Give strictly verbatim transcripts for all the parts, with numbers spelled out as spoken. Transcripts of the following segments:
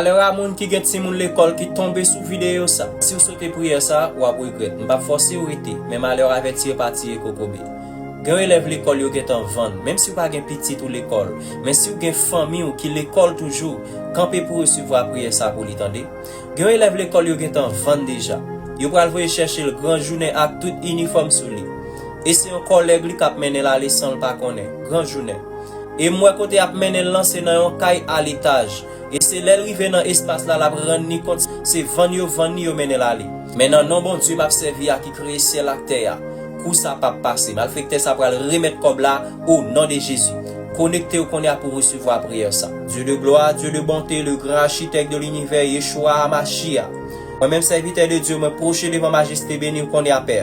Malè a moun ki gen timoun lekòl ki tonbe sou videyo sa. Si w sote priyè sa, w ap regrèt. M p ap fòse w rete, men malè avèti pa tiye kokobe. Gen yon elèv lekòl yo gentan vann, menm si w pa gen pitit ou lekòl, men si w gen fanmi w ki lekòl toujou, kanpe pou resevwa priyè sa pou li, tande. Gen yon elèv lekòl yo gentan vann deja. Yo pral voye chèche l gran jounen ak tout inifòm sou li. E se yon kòlèg li k ap mennen l ale san l pa konnen, gran jounen. E m wè kote y ap mennen l lan se nan yon kay a letaj. E se lè l rive nan espas la, l ap rann ni kont se vann yo vann ni yo mennen l ale. Men nan non Bondye m ap sèvi a ki kreye syèl ak tè a, kou sa p ap pase. Malfektè sa pral remèt kòb la o non de Jezi. Konekte w kounye a pou resevwa priyè sa. Dieu de gloire, Dieu de bonté, le grand architecte de l'univers, Yeshua Hamashiach. Mwen menm sèvitè de Dye, mwen pwoche devan majeste beni w kounye a, Pè.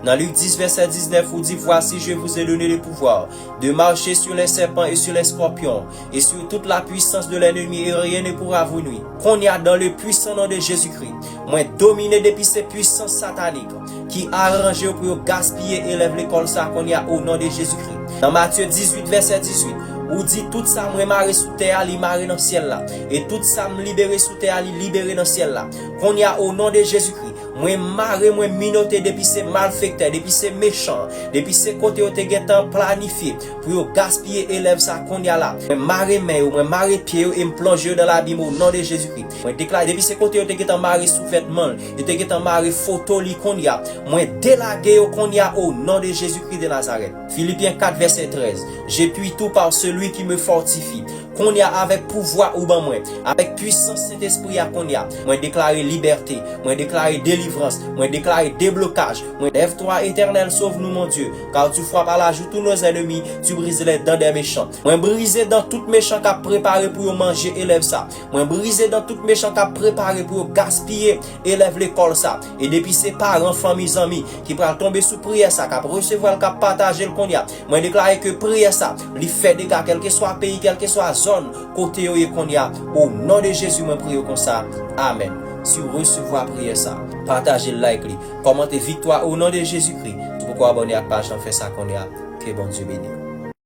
Nan Lik dis vèsè diznèf, ou di, Voici, je vous ai donné le pouvoir de marcher sur les serpents et sur les scorpions, et sur toute la puissance de l'ennemi, et rien ne pourra vous nuire. Kounye a, dans le puissant nom de Jésus-Christ, mwen domine depi se pwisans satanik ki aranje yo pou yo gaspiye elèv lekòl sa kounye a, o non de Jezikri. Nan Matye dizuit, vèsè dizuit, ou di, Tout sa mwen mare sou tè a, li mare nan syèl la. E tout sa m libere sou tè a, li libere nan syèl la. Kounye a, o non de Jezikri, mwen mare, mwen minote depi se malfektè, depi se mechan, depi se kote yo te gentan planifye pou yo gaspiye elèv sa kounye a la. Mwen mare men yo, mwen mare pye yo e m plonje yo nan labim o non de Jezikri. Mwen deklare depi se kote yo te gentan mare souvètman l, yo te gentan mare foto li kounye a, mwen delage yo kounye a o non de Jezikri de Nazarèt. Filipyen kat vèsè trèz, Je puis tout par celui qui me fortifie. Kounye a avèk pouvwa ou ban mwen, avèk pwisans Sentespri a kounye a, mwen deklare libète, mwen deklare delivrans, mwen deklare deblokaj. Mwen, lève-toi, Éternel, sauve-nous, mon Dieu, car tu frappes à la joue tous nos ennemis, tu brises les dents des méchants. Mwen brize dan tout mechan k ap prepare pou yo manje elèv sa. Mwen brize dan tout mechan k ap prepare pou yo gaspiye elèv lekòl sa. E depi se paran, fanmi, zanmi ki pral tonbe sou priyè sa, k ap resevwa l, k ap pataje l kounye a, mwen deklare ke priyè sa, li fè dega, kèlkeswa peyi, kèlkeswa zòn kote yo ye kounye a. O non de Jezi, mwen priye w konsa. Amèn. Si w resevwa priyè sa, pataje l, like li, kòmante viktwa o non de Jezikri. Si w poko abòne ak paj lan, fè sa kounye a. Ke Bondye beni w.